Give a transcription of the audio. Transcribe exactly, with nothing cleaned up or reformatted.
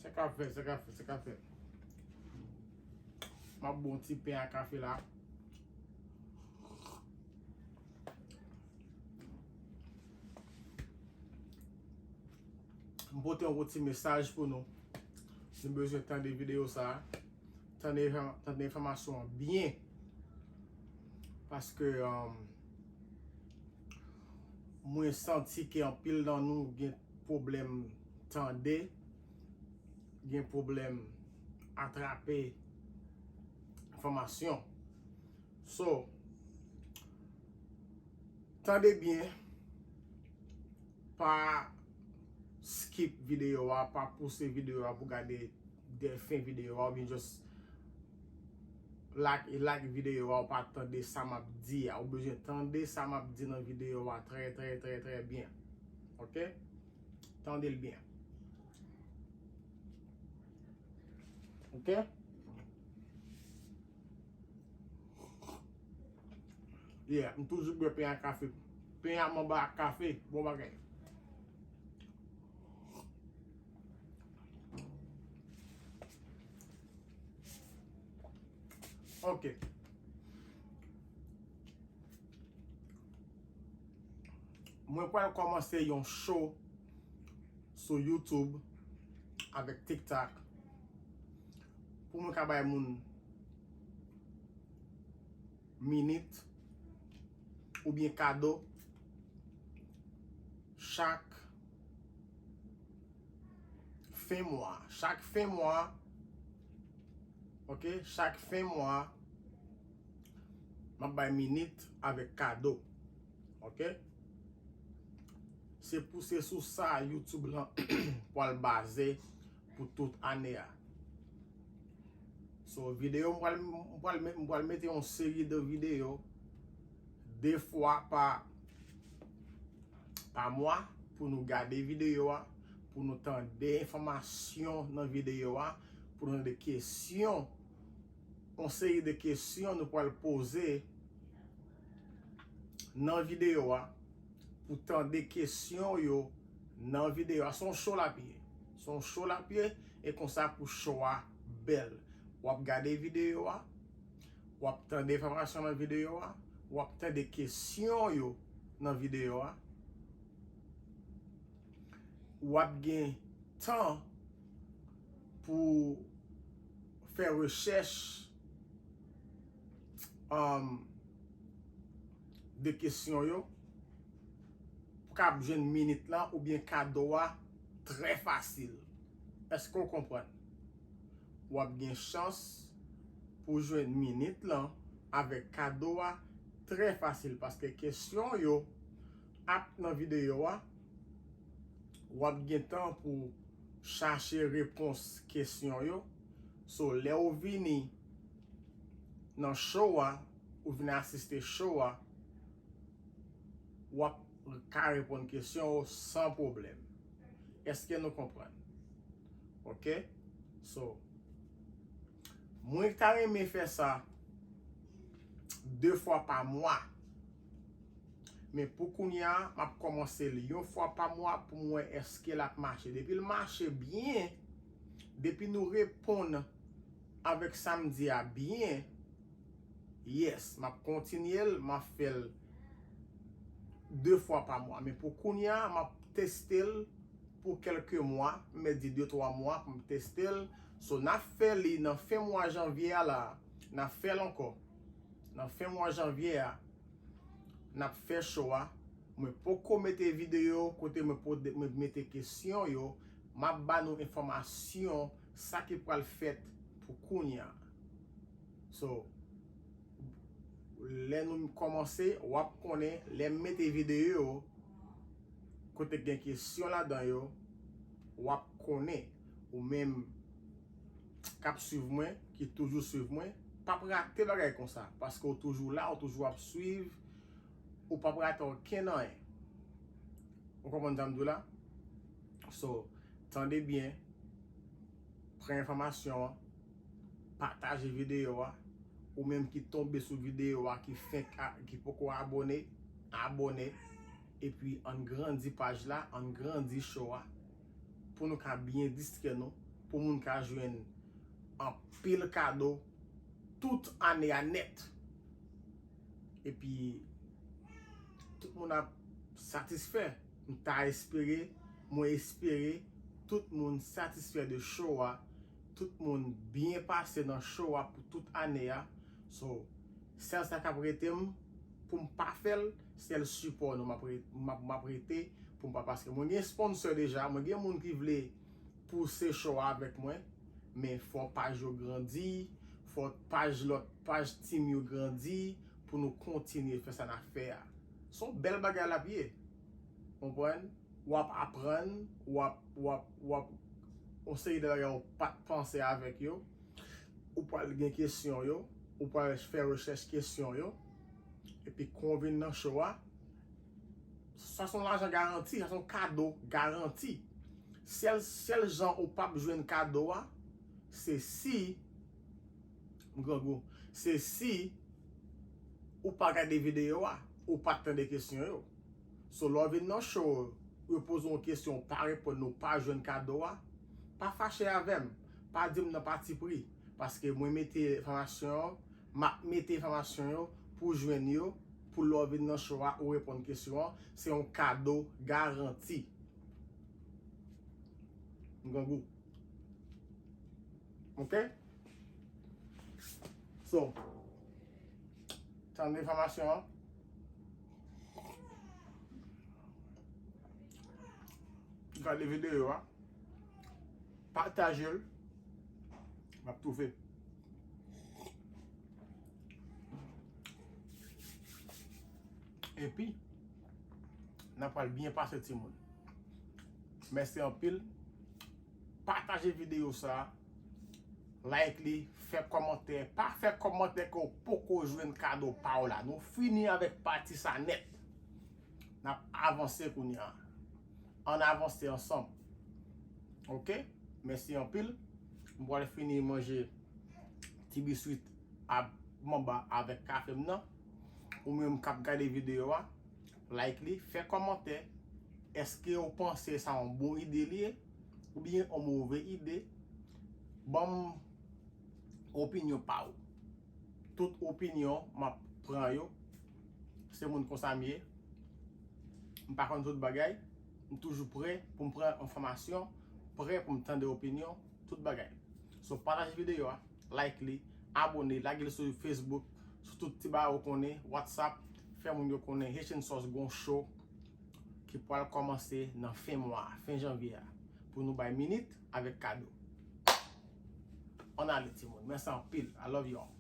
Sa k ap fèt, sa k ap fèt, sa k ap fèt. M ap bon ti pen a kafe la. M pote yon ti mesaj pou nou. Nou bezwen tande videyo sa a. Tande, tande enfòmasyon an byen. Paske, um, mwen santi ke anpil nan nou gen pwoblèm tande, gen pwoblèm atrape enfòmasyon. So, tande byen, pa skip videyo a, pa pouse videyo a pou gade de fen videyo a, oubyen just like, like videyo a, ou pa tande sa m ap di a. Ou bezwen tande sa m ap di nan videyo a trè, trè, trè, trè byen. Ok? Tande l byen. Ok? Yeah, m toujou bwè pen a kafe. Pen a manba ak kafe, bon bagay. Ok. Mwen pral kòmanse yon show sou YouTube avèk TikTok pou mwen ka bay moun minit oubyen kado chak fen mwa. Chak fen mwa, ok, chak fen mwa, m ap bay minit avèk kado. Ok? Se pou, se sou sa YouTube lan pral baze pou tout ane a. So, videyo, m pral, m pral, m pral mete yon seri de videyo de fwa pa, pa mwa pou nou gade videyo a, pou nou tande enfòmasyon nan videyo a, pou nou tande kesyon, yon seri de kesyon nou pral poze nan videyo a, pou tande kesyon yo nan videyo a. Se yon show l ap ye. Se yon show l ap ye, e konsa pou show a bèl. W ap gade videyo a, w ap tande enfòmasyon nan videyo a, w ap tande kesyon yo nan videyo a. W ap gen tan pou fè rechèch, um, de kesyon yo, pou kab jwenn minit lan oubyen kado a trè fasil. Èske w konprann? W ap gen chans pou jwenn minit lan avèk kado a trè fasil, paske kesyon yo ap nan videyo a. W ap gen tan pou chache repons kesyon yo. So, lè w vini nan show a, ou vin asiste show a, w ap ka reponn kesyon yo san pwoblèm. Èske nou konprann? Ok? So, mwen ta renmen fè sa de fwa pa mwa. Men pou kounye a, m ap kòmanse l yon fwa pa mwa pou m wè èske l ap mache. Depi l mache byen, depi nou reponn avèk sa m di a byen, yes, m ap kontinye l, m ap fè l de fwa pa mwa. Men pou kounye a, m ap teste l pou kèlke mwa, m mèt di de twa mwa pou m teste l. So, n ap fè li nan fen mwa janvye a la. N ap fè l ankò. Nan fen mwa janvye a, n ap fè show a. Mwen poko mete videyo kote mwen po-, mwen mete kesyon yo. M ap ba nou enfòmasyon sa ki pral fèt pou kounye a. So, lè nou kòmanse, w ap konnen, lè m mete videyo yo, kote gen kesyon ladan yo, w ap konnen, ou menm k ap swiv mwen, ki toujou swiv mwen, p ap rate bagay konsa, paske w toujou la, w toujou ap swiv, ou p ap rate okenn anyen. Ou konprann sa m di w la? So, tande byen, pran enfòmasyon an, pataje videyo a, ou menm ki tonbe sou videyo a, ki fenk a, ki poko abòne, abòne, epi ann grandi paj la, ann grandi show a, pou nou ka byen distrè nou, pou moun ka jwenn anpil kado tout ane a nèt. Epi tout moun ap satisfè. M ta espere, mwen espere tout moun satisfè de show a, tout moun byen pase nan show a pou tout ane a. So, sèl sa k ap rete m pou m pa fè l, sèl sipò nou m ap re- m ap- m ap rete pou m pa, paske mwen gen sponsor deja, mwen gen moun ki vle pouse show a avèk mwen, men fò paj yo grandi, fò paj lòt paj team yo grandi pou nou kontinye fè sa n ap fè a. Se yon bèl bagay l ap ye. Konprann? W ap aprann, w ap w ap w ap yon seri de bagay ou pa t panse avèk yo. Ou pral gen kesyon yo, ou pral fè rechèch kesyon yo. Epi kon w vin nan show a, sa se yon lajan garanti, sa se yon kado garanti. Sèl sèl jan ou p ap jwenn kado a, se si, m grangou, se si ou pa gade videyo a, ou pa t tande kesyon yo. So lè w vin nan show, yo poze w yon kesyon, ou pa reponn, ou pa jwenn kado a, pa fache avè m, pa di m nan patipri, paske mwen mete enfòmasyon an, m ap mete enfòmasyon yo pou w jwenn yo, pou lè w vin nan show a, ou reponn kesyon an, se yon kado garanti. M grangou. Ok? So, tande enfòmasyon an. Gade videyo a. Pataje l. M ap toufe. Epi, n ap pral byen pase timoun. Mèsi anpil. Pataje videyo sa. Like li, fè kòmantè. Pa fè kòmantè ke w poko jwenn kado pa w la. Nou fini avèk pati sa nèt. N ap avanse kounye a. Ann avanse ansanm. Ok? Mèsi anpil. M pral fini manje ti biswit a manba avèk kafe m nan. Ou menm k ap gade videyo a, like li, fè kòmantè. Èske w panse sa yon bon ide li ye? Oubyen yon move ide? Ban m opinyon pa w. Tout opinyon, m ap pran yo. Se moun konsa m ye. M pa konn tout bagay. M toujou prè pou m pran enfòmasyon, prè pou m tande opinyon, tout bagay. So, pataje videyo a, like li, abone, lage l sou Facebook, sou tout ti bagay ou konnen, WhatsApp, fè moun yo konnen Haitian Sauce gon show ki pral kòmanse nan fen mwa a, fen janvye a, pou nou bay minit avèk kado. Ann ale, timoun. Mèsi anpil. I love you all.